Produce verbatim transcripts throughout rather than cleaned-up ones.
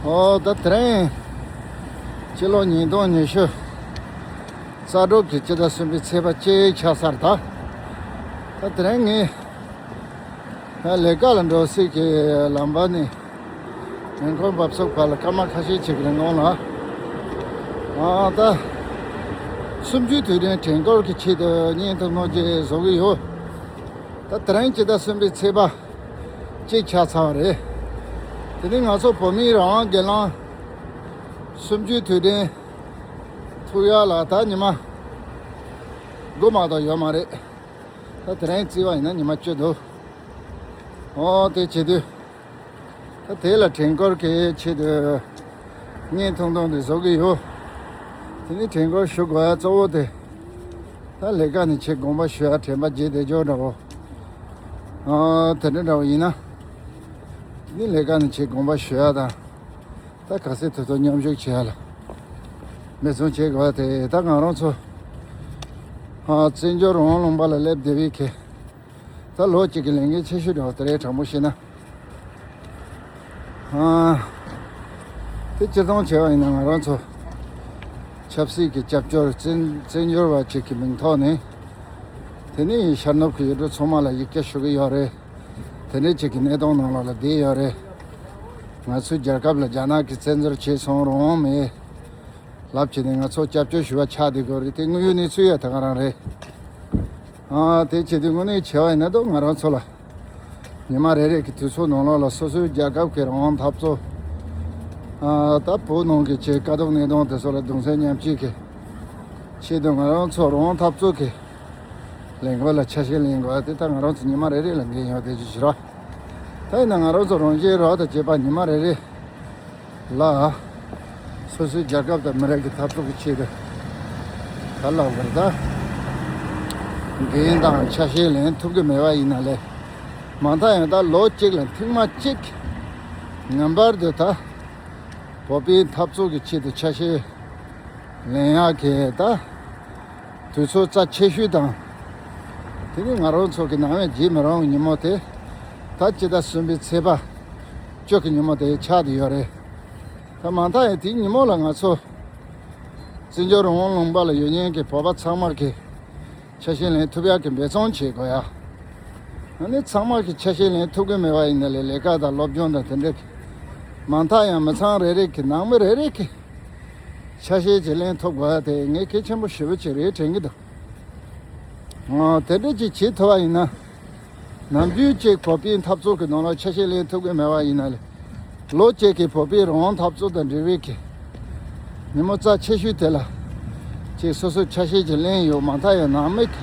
ཨོ་ད་དེ་རིང་ཕྱི་ལོ་ཉིས་སྟོང་ཉི་ཤུ་རྩ་དྲུག་གི་སྤྱི་ཟླ་གསུམ་པའི་ཚེས་པ་གཅིག་ཆགས་ཚར། ད་ད་དེ་རིང་ངས་ད་ལས་ཀ་ལ་འགྲོ་སྲིད་ཀྱི་ལམ་བར་ནས་མེ་འཁོར་འབབ་ཚུགས་བར་ལ་སྐར་མ་ཁ་ཤས་ཅིག་རིང་གོང་ལ། ཨ་ད་གསུམ་བཅུའི་དུས་དྲན་དྲན་སྐོར་གྱི་ཆེད་དུ་བརྙན་ཐུང་ཐུང་ཅིག་བཟོ་གི་ཡོད། ད་དེ་རིང་སྤྱི་ཟླ་གསུམ་པའི་ཚེས་པ་གཅིག་ཆགས་ཚར་བ་རེད། དེ་ནི་ང་ཚོ་བོད་མིའི་རང་དབང་སྒེར་ལངས་གསུམ་བཅུའི་དུས་དྲན་ཐུབ་ཡག་ལ་ད་ཉི་མ་དགུ་མ་གཏོགས་ཡོད་མ་རེད། ད་དེ་རིང་བརྩིས་པ་ཡིན་ན་ཉི་མ་བཅུ་འདུག་ཨོ་དེ་བྱེད་དུས། ད་དེ་ལ་དྲན་སྐོར་གྱི་ཆེད་དུ་བརྙན་ཐུང་ཐུང་དེ་བཟོ་གི་ཡོད། དེ་ནི་དྲན་སྐོར་ཞུ་དགོས་ཡ་གཙོ་བོ་དེ། ད་ལས་ཀ་ནས་ཆེད་དགོངས་པ་ཞུ་ཡ་དྲན་པ་བརྗེད་བསྡད་འཇོག་འདྲ་བོ། ཨ་དེ་འདྲ་འདྲ་བོ་ཡིན་ན། དེ་ནི་ལས་ཀ་ནས་ཆེད་དགོངས་པ་ཞུ་ཡ་དང་། ད་ག་ཚོད་ཐུབ་ཐུབ་མཉམ་ཞུགས་བྱེད་ཡ་ལ་འབད་བརྩོན་བྱེད་དགོས་ཡ་དེ། ད་ང་རང་ཚོ་ཨ་བཙན་བྱོལ་རང་དབང་ལུང་པ་ལ་སླེབས་བསྡད་པའི་གི། ད་ལོ་གཅིག་གི་ལས་འགན་ཆེ་ཤོས་འདྲ་བོ་དེ་རེད། དྲང་པོ་བཤད་ན། ཨ། དེ་སྤྱིར་བཏང་བྱས་པ་ཡིན་ན་ང་རང་ཚོ་ཆབ་སྲིད་ཀྱི་སྐྱབས་བཅོལ། བཙན་བཙན་བྱོལ་བ་ཅིག་གི་མིང་ཐོག་ནས། དེ་ནས་ཤར་ནུབ་ཀྱི་ཡུལ་གྲུ་ཚང་མ་ལ་ཡིག་བརྒྱ་ཞུ་གི་ཡོད་རེད། དེ་འདྲའི་ཅིག་གི་གནས་སྟངས་ནང་ལོགས་ལ་བསྡད་ཡོད་རེད། ང་ཚོའི་རྒྱལ་ཁབ་ལ་རྒྱ་ནག་གིས་བཙན་འཛུལ་བྱས་སོང་། རང་དབང་མེད། ལབ་བྱས་ནས་ང་ཚོ་སྐྱབས་བཅོལ་ཞུ་བ་ཆགས་བསྡད་དགོས་རེད། དེ་དངོས་ཡོད་གནས་ཚུལ་ཡང་དེ་ག་རང་རེད། ཨ་དེ་བྱེད་དུས་དངོས་གནས་བྱས་པ་ཡིན་ན་ད་ང་རང་ཚོ་ལ་ཉི་མ་རེ་རེ་གི་དུས་ཚོད་ནང་ལོགས་ལ་སོ་སོའི་རྒྱལ་ཁབ་ཀྱི་རང་དབང་འཐབ་རྩོད། ཨ་ད་བོད་ནང་གི་ཆེས་དཀའ་སྡུག་གནད་དོན་དེ་ཚོ་ལ་གདུང་སེམས་མཉམ་སྐྱེད་ཀྱི་ཆེད་དུ་ང་རང་ཚོ་རང་དབང་འཐབ་རྩོད་ཀྱི་ལས་འགུལ་ལ་ཆ་ཤས་ལེན་དགོས་དེ་ད་ང་རང་ཚོ་ཉི་མ་རེ་རེ་ལ་འགན་ཡོད་དེ་ཅིག་བྱེད་རོགས། ད་ཡིན་ན་ང་རང་ཚོ་རང་བཞིན་རོགས་དང་བཅས་པ་ཉི་མ་རེ་རེ་ལ་སོ་སོའི་རྒྱལ་ཁབ་དང་མི་རིགས་ཀྱི་འཐབ་རྩོད་ཀྱི་ཆེད་དུ་ག་ལ་བར་ད་འགན་དང་ཆ་ཤས་ལེན་ཐུབ་ཀྱི་མེད་པ་ཡིན་ན་ལས། མ་མཐའ་ཡང་ད་ལོ་གཅིག་ལ་ཐེངས་མ་གཅིག་ངེས་པར་དུ་ད་བོད་པའི་འཐབ་རྩོད་ཀྱི་ཆེད་དུ་ཆ་ཤས་ལེན་ཡག་གི་ད་དུས་ཚོད་རྩ་ཆེ་ཤོས་དང་། དེ་ནི་ང་རང་ཚོ་གི་ནམ་ཡང་བརྗེད་མི་རུང་བའི་ཉིན་མོ་དེ། ད་སྤྱི་ཟླ་གསུམ་པའི་ཚེས་པ་བཅུ་གི་ཉིན་མོ་དེ་ཆགས་བསྡད་ཡོད་རེད། ད་མ་མཐའ་ཡང་དེའི་ཉིན་མོ་ལ་ང་ཚོ་བཙན་བྱོལ་རང་དབང་ལུང་པ་ལ་ཡོད་མཁན་གྱི་བོད་པ་ཚང་མ་གི་ཆ་ཤས་ལེན་ཐུབ་ཡག་གི་འབད་བརྩོན་བྱེད་དགོས་ཡ། ཨ་ནི་ཚང་མ་གི་ཆ་ཤས་ལེན་ཐུབ་ཀྱི་མེད་པ་ཡིན་ན་ལས་ལས་ཀ་དང་སློབ་སྦྱོང་དང་དེ་འདྲ་གི། མ་མཐའ་ཡང་མི་ཚང་རེ་རེ་གི་ནང་མི་རེ་རེ་གི་ཆ་ཤས་ཅིག་ལེན་ཐུབ་དགོས་ཡ་དེ་ངས་གལ་ཆེན་པོ་ཞེ་པོ་ཅིག་རེད་དྲན་གི་འདུག་ཨ་དེ་འདྲ་ཅིག་བྱེད་ཐུབ་པ་ཡིན་ན། ནམ་རྒྱུན་ཅིག་བོད་པའི་འཐབ་རྩོད་ཀྱི་ནང་ལ་ཆ་ཤས་ལེན་ཐུབ་ཀྱི་མེད་པ་ཡིན་ན་ལས། ལོ་གཅིག་གི་བོད་པའི་རང་དབང་འཐབ་རྩོད་དང་འབྲེལ་བའི་གི་ཉིན་མོ་རྩ་ཆེ་ཤོས་དེ་ལ་ཅིག་སོ་སོས་ཆ་ཤས་ཅིག་ལེན་ཡོད། མ་མཐའ་ཡང་ནང་མི་གི་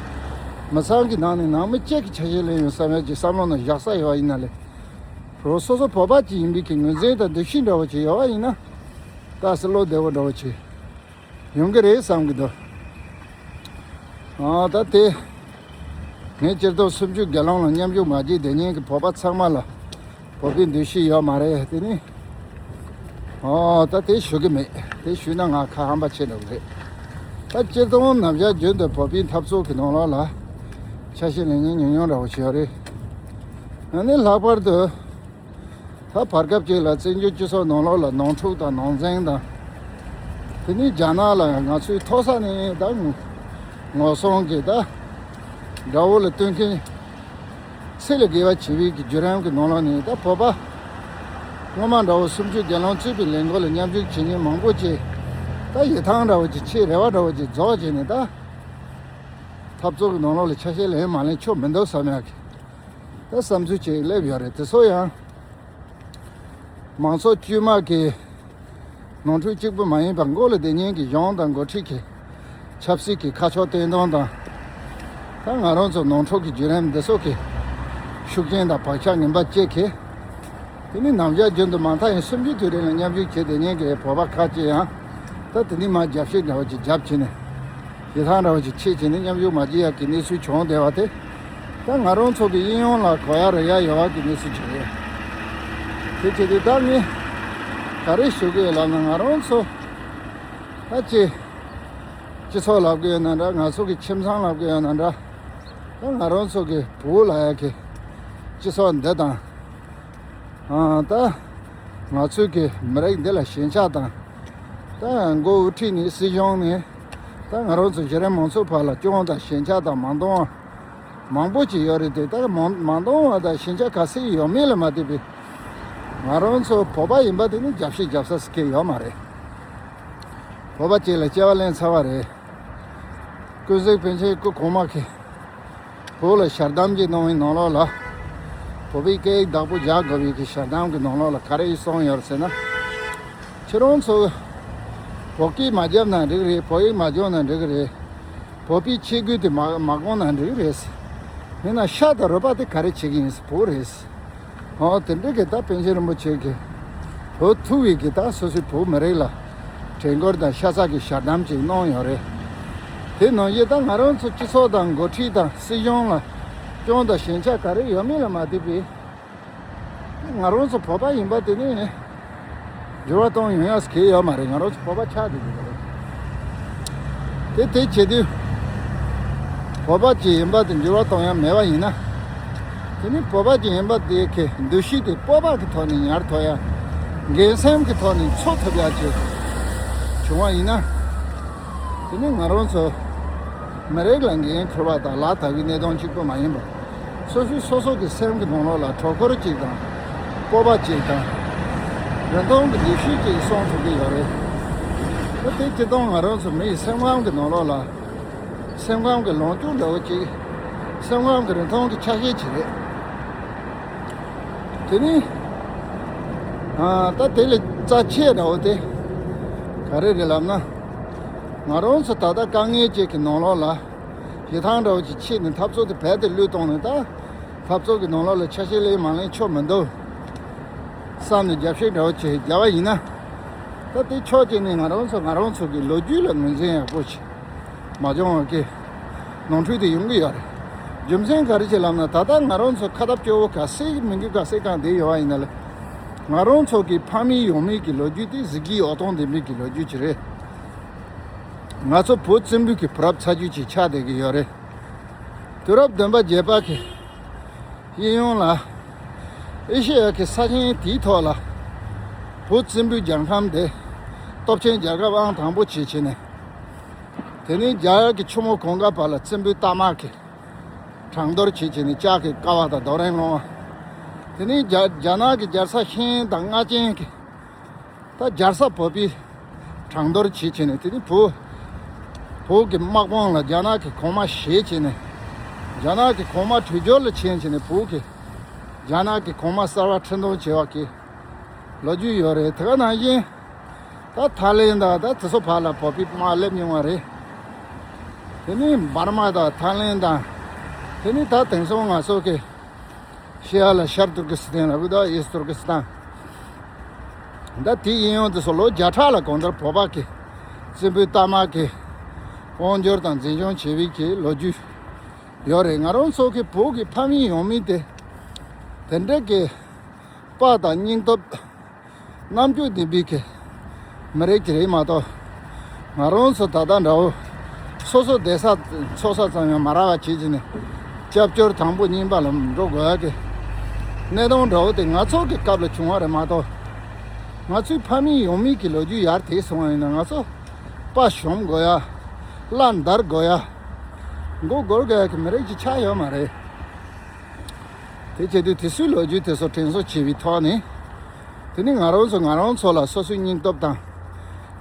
མི་ཚང་གི་ནང་ནས་ནང་མི་གཅིག་གི་ཆ་ཤས་ལེན་ཡོད་བསམ་ཡ་ཅིག་བསམ་བློ་ནང་བཞག་ས་ཡོད་པ་ཡིན་ན་ལས། རོ་སོ་སོ་བོད་པ་ཅིག་ཡིན་པའི་གི་ངོས་འཛིན་དང་འདུ་ཤེས་འདྲ་བོ་ཅིག་ཡོད་པ་ཡིན་ན། ཏག་སེ་བློ་བདེ་བོ་འདྲ་བོ་ཅིག་ཡོང་གི་རེད་བསམ་གི་འདུག་ཨ་ད་དེ། ངས་སྤྱིར་བཏང་གསུམ་བཅུའི་སྒེར་ལངས་ལ་མཉམ་ཞུགས་མ་བྱས་བསྡད་མཁན་གྱི་བོད་པ་ཚང་མ་ལ་བོད་པའི་འདུ་ཤེས་ཡོད་མ་རེད་དེ་ནི། ཨོ་ད་དེ་ཞུ་གི་མེད། དེ་ཞུས་ན་ང་ཁ་ཧམ་པ་ཆེ་འགྲོ་གི་རེད། ད་སྤྱིར་བཏང་ནམ་ཞག་རྒྱུན་དུ་བོད་པའི་འཐབ་རྩོད་ཀྱི་ནང་ལོགས་ལ་ཆ་ཤས་ལེན་མཁན་ཉུང་ཉུང་འདྲ་བོ་ཞིག་ཡོད་རེད། ཨ་ནི་ལྷག་པར་དུ། ད་བར་སྐབས་ཅིག་ལ་བཙན་བྱོལ་སྤྱི་ཚོགས་ནང་ལོགས་ལ་ནོར་འཁྲུལ་དང་ནོར་འཛིང་དང་། དེ་ནས་རྒྱ་ནག་ལ་ང་ཚོའི་མཐོ་ས་ནས་ད་ངོ་སྲུང་གི་ད་དགྲ་བོ་ལ་བསྟུན་མཁན་ཚད་ལས་བརྒལ་བ་བྱེད་པའི་གི་བརྒྱུད་རིམ་གྱི་ནང་ལོགས་ནས་ད་བོད་པ་སྔོན་མ་འདྲ་བོ་གསུམ་བཅུའི་སྒེར་ལངས་གཙོས་པའི་ལས་འགུལ་ལ་མཉམ་ཞུགས་བྱེད་མཁན་མང་པོ་ཅིག་ད་ཡིད་ཐང་འདྲ་བོ་ཅིག་ཆེ། རེ་བ་འདྲ་བོ་ཅིག་རྫོགས་བྱས་ནས་ད་འཐབ་རྩོད་ཀྱི་ནང་ལོགས་ལ་ཆ་ཤས་ལེན་མ་ལེན་ཆོ་མི་འདུག་བསམ་ཡག་གི་ད་བསམ་ཚུལ་ཅིག་སླེབས་ཡོད་རེད། དེ་ཚོ་ཡང་། མང་ཚོགས་དཀྱུས་མ་གི་ནོར་འཁྲུལ་གཅིག་པུ་མ་ཡིན་པར་མགོ་ལ་བསྡད་མཁན་གྱི་གཞུང་དང་འགོ་ཁྲིད་ཀྱི་ཆབ་སྲིད་ཀྱི་ཁ་ཕྱོགས་བསྟན་སྟངས་དང་། ད་ང་རང་ཚོ་ནོར་འཁྲུལ་གྱི་བརྒྱུད་རིམ་འདི་ཚོ་གི་ཤུགས་རྐྱེན་དང་བག་ཆགས་ངན་པ་བཅས་ཀྱིས། དེ་ནི་ནམ་ཞག་རྒྱུན་དུ་མ་མཐའ་ཡང་གསུམ་བཅུའི་དུས་དྲན་ལ་མཉམ་ཞུགས་བྱེད་བསྡད་མཁན་གྱི་བོད་པ་ཁག་ཅིག་ཡང་ད་དེ་ནི་མར་རྒྱབ་བཤིག་འདྲ་བ་ཅིག་རྒྱབ་བྱས་ནས། ཡིད་ཐང་འདྲ་བ་ཅིག་ཆད་བྱས་ནས་མཉམ་ཞུགས་མ་བྱེད་ཡག་གི་གནས་ཚུལ་བྱུང་བསྡད་པ་དེ། ད་ང་རང་ཚོ་གི་གཡས་གཡོན་ལ་གོ་ཡ་རེ་ཡ་ཡོད་པ་གི་གནས་ཚུལ་ཅིག་རེད། དེ་བྱས་དུས་ད་ངས་ག་རེ་ཞུ་གི་ཡོད་ལབ་ན། ང་རང་ཚོ་ད་ཅི་སྤྱི་ཚོགས་ལབ་གི་ཡོད་ན་འདྲ། ང་ཚོ་གི་ཁྱིམ་ཚང་ལབ་གི་ཡོད་ན་འདྲ། ད་ང་རང་ཚོ་གི་བུ་ལབ་ཡ་གི་སྤྱི་ཚོགས་འདི་དང་། ཨ་ད་ ང་ཚོའི་གི་མི་རིགས་འདི་ལ་ཞེན་ཆགས་དང་། ད་མགོ་དབུ་ཁྲིད་ནས་སྲིད་གཞུང་ནས་ད་ང་རང་ཚོ་གཞི་རིམ་མང་ཚོགས་བར་ལ་སྐྱོན་དང་ཞེན་ཆགས་དང་མ་འདང་བ་མང་པོ་ཅིག་ཡོད་རེད་དེ། ད་མ་མ་འདང་བ་དང་ཞེན་ཆགས་ག་ཚད་ཡོད་མེད་ལ་མ་ལྟོས་པའི་ང་རང་ཚོ་བོད་པ་ཡིན་པ་དེ་ནི་རྒྱབ་བཤིག་རྒྱབ་ས་ཟེར་མཁན་ཡོད་མ་རེད། བོད་པ་གཅིག་ལ་སྐྱེ་བ་ལེན་ཚར་བ་རེད། ཀུན་གཟིགས་པཎ་ཆེན་སྐུ་གོང་མ་གིས་བོད་ལ་ཞལ་གདམས་ཀྱི་གནང་བའི་ནང་ལོགས་ལ། བོད་པའི་སྐད་ཡིག་བདག་པོ་རྒྱག་དགོས་པའི་གི་ཞལ་གདམས་ཀྱི་ནང་ལོགས་ལ་ག་རེ་གསུངས་ཡོད་ཟེར་ན། ཁྱེད་རང་ཚོ་བོད་སྐད་མ་བརྒྱབ་ན་འགྲིག་རེད། བོད་ཡིག་མ་སྦྱོང་ན་འགྲིག་རེད། བོད་པའི་ཆས་གོས་དེ་མ་མ་གོན་ན་འགྲིག་རེད། ཡིན་ན་ཤ་དང་རུས་པ་དེ་ག་རེ་བྱེད་ཀྱི་ཡིན་ཟེར། བོད་རེད། ཨོ་དེ་འདྲ་གི་ད་པཎ་ཆེན་རིན་པོ་ཆེ་གིས་བོད་ཐུག་པའི་གི་ད་སོ་སོའི་བོད་མི་རིགས་ལ་དྲན་སྐུལ་དང་ཤ་ཚ་གི་ཞལ་གདམས་ཅིག་གནང་ཡོད་རེད། དེ་ནང་བཞིན་ད་ང་རང་ཚོ་སྤྱི་ཚོགས་དང་འགོ་ཁྲིད་དང་སྲིད་གཞུང་ལ་སྐྱོན་དང་ཞེན་ཆགས་ག་རེ་ཡོད་མེད་ལ་མ་ལྟོས་པའི། ང་རང་ཚོ་བོད་པ་ཡིན་པ་དེ་ནི་འགྱུར་བ་གཏོང་ཡོང་ཡག་གི་ཡོད་མ་རེད། ང་རང་ཚོ་བོད་པ་ཆགས་བསྡད་ཀྱི་རེད། དེ་དེ་བྱེད་དུས་བོད་པ་ཅིག་ཡིན་པ་དེ་འགྱུར་བ་གཏོང་ཡག་མེད་པ་ཡིན་ན། དེ་ནི་བོད་པ་ཅིག་ཡིན་པ་དེ་གི་འདུ་ཤེས་དེ་སྤོབས་པ་གི་ཐོག་ནས་ཉར་ཐུབ་ཡག་འགན་སེམས་ཀྱི་ཐོག་ནས་འཚོ་ཐུབ་ཡག་ཅིག་བྱུང་བ་ཡིན་ན། དེ་ནི་ང་རང་ཚོ་མི་རིགས་ལ་འགན་འཁུར་བ་དང་ལག་བསྟར་བའི་གནད་དོན་གཅིག་པུ་མ་ཡིན་པར། སོ་སོའི་སོ་སོ་གི་སེམས་ཀྱི་ནང་ལོགས་ལ་གྲོགས་སྐོར་གཅིག་དང་། སྤོབས་པ་གཅིག་དང་། རིན་ཐང་གི་ལེགས་ཤོས་གཅིག་སྲུང་ཐུབ་ཀྱི་ཡོད་རེད། ད་དེ་སྤྱིར་བཏང་ང་རང་ཚོ་མི་ཡི་སེམས་ཁམས་ཀྱི་ནང་ལོགས་ལ། སེམས་ཁམས་ཀྱི་ལོངས་སྤྱོད་འདྲ་བོ་གཅིག་སེམས་ཁམས་ཀྱི་རིན་ཐང་གི་ཆ་ཤས་གཅིག་རེད། དེ་ནི། ཨ་ད་དེ་ལས་རྩ་ཆེ་འདྲ་བོ་དེ་ག་རེ་རེད་ལབ་ན། ང་རང་ཚོ་ད་ལྟ་དཀའ་ངལ་ཅིག་གི་ནང་ལོགས་ལ་ཞེ་ཐང་འདྲ་བོ་ཅིག་ཕྱིན་ནས་འཐབ་རྩོད་དེ་རྦད་དེ་བློས་བཏང་ནས། ད་འཐབ་རྩོད་ཀྱི་ནང་ལོགས་ལ་ཆ་ཤས་ལེན་མ་ལེན་ཆོ་མི་འདུག་བསམ་ནས་རྒྱབ་བཤིག་འདྲ་བོ་ཅིག་བརྒྱབ་པ་ཡིན་ན། ད་དེ་ཕྱོགས་གཅིག་ནས་ང་རང་ཚོ་ང་རང་ཚོ་གི་ལོ་རྒྱུས་ལ་ངོས་འཛིན་ཡག་པོ་ཅིག་མ་བྱུང་བ་གི་ནོར་འཁྲུལ་དེ་ཡོང་གི་ཡོད་རེད། རྒྱུ་མཚན་ག་རེ་ཅིག་ལབ་ན། ད་ལྟ་ང་རང་ཚོ་ཁ་སྟབས་སྐྱོ་བོ་ག་སེ་མི་འགུལ་ག་སེ་གང་བསྡད་ཡོད་པ་ཡིན་ན་ལ། ང་རང་ཚོ་གི་ཕ་མེས་ཡང་མེས་ཀྱི་ལོ་རྒྱུས་དེ་གཟི་བརྗིད་འོད་སྟོང་ལྡན་པའི་གི་ལོ་རྒྱུས་ཅིག་རེད། ང་ཚོ་བོད་བཙན་པོའི་གི་བུ་རབས་ཚ་རྒྱུད་ཅིག་ཆགས་བསྡད་ཀྱི་ཡོད་རེད། དུས་རབས་བདུན་པ་བརྒྱད་པ་གི་དབྱིན་ཡུལ་ལ་ཨེ་ཤེ་ཡ་གི་ས་ཆེན་དེའི་ཐོག་ལ་བོད་བཙན་པོའི་རྒྱལ་ཁམས་དེ་སྟོབས་ཆེན་རྒྱལ་ཁབ་ཨང་དང་པོ་བྱེད་བྱས་ནས། དེ་ནས་རྒྱ་གར་གྱི་ཆུ་མོ་གངྒཱ་བར་ལ་བཙན་པོའི་རྟ་དམག་གིས་དྲང་དོར་བྱེད་བྱས་ནས་ལྕགས་ཀྱི་ཀ་བ་དང་རྡོ་རིང་སློང་བ། དེ་ནས་རྒྱ་རྒྱ་ནག་གི་རྒྱལ་ས་ཧིན་དང་རྔ་ཅན་གྱི་ད་རྒྱལ་ས་བོད་པའི་དྲང་དོར་བྱེད་བྱས་ནས། དེ་ནི་བོད་བོད་ཀྱི་དམག་དཔུང་ལ་རྒྱ་ནག་གི་གོང་མ་ཞེད་བྱས་ནས། རྒྱ་ནག་གི་གོང་མ་བྲོས་བྱོལ་ལ་ཕྱིན་བྱས་ནས། བོད་ཀྱི་རྒྱ་ནག་གི་གོང་མ་གསར་བ་འཁྲུན་གཏོང་བྱས་པ་གི་ལོ་རྒྱུས་ཡོད་རེད། དེ་ག་ནང་བཞིན་ད་ཐའི་ལེན་དང་ད་དེ་ཚོ་བར་ལ་བོད་པའི་དམག་སླེབས་མྱོང་བ་རེད། དེ་ནི་འབར་མ་དང་ཐའི་ལེན་དང་། དེ་ནི་ད་དེང་སང་ང་ཚོ་གི་ཤི་ཡ་ལ་ཤར་ཏུར་ཀི་སི་ཐན་ལབ་ཀྱི་འདུག་ཨིསཊ་ཏུར་ཀི་སི་ཐན། ད་དེ་ཡིན་ཡང་དེ་ཚོ་ལོ་བརྒྱ་ཕྲག་ལ་གང་ལྟར་བོད་པ་གི་བཙན་པོའི་རྟ་དམག་གི་དབང་སྒྱུར་དང་འཛིན་སྐྱོང་བྱས་པའི་གི་ལོ་རྒྱུས་ཡོད་རེད། ང་རང་ཚོ་གི་བོད་ཀྱི་ཕ་མེས་ཡང་མེས་དེ་དེ་འདྲ་གི་དཔའ་དང་སྙིང་སྟོབས་རྣམ་དཔྱོད་ལྡན་པའི་གི་མི་རིགས་ཅིག་རེད་མ་གཏོགས། ང་རང་ཚོ་ད་ལྟ་འདྲ་བོ་སོ་སོ་བསྡད་ས་འཚོ་ས་ཙམ་ཡང་མ་རག་པ་བྱེད་ཀྱི་ནས། སྐྱབས་བཅོལ་དང་པོ་གཉིས་པ་ལ་འགྲོ་དགོས་ཡ་གི་གནད་དོན་འདྲ་བོ་དེ་ང་ཚོ་གི་སྐབས་ལ་བྱུང་བ་རེད་མ་གཏོགས། ང་ཚོའི་ཕ་མེས་ཡང་མེས་ཀྱི་ལོ་རྒྱུས་ཡར་དེད་སོང་བ་ཡིན་ན། ང་ཚོ་དཔའ་ཞུམ་དགོས་ཡ། བླ་འདར་དགོས་ཡ། མགོ་སྒུར་དགོས་ཡ་གི་མི་རིགས་ཅིག་ཆགས་ཡོད་མ་རེད། དེ་བྱེད་དུས་དེ་ཚོའི་ལོ་རྒྱུས་དེ་ཚོ་དྲན་གསོ་བྱས་པའི་ཐོག་ནས། དེ་ནི་ང་རང་ཚོ་ང་རང་ཚོ་ལ་སོ་སོའི་སྙིང་སྟོབས་དང་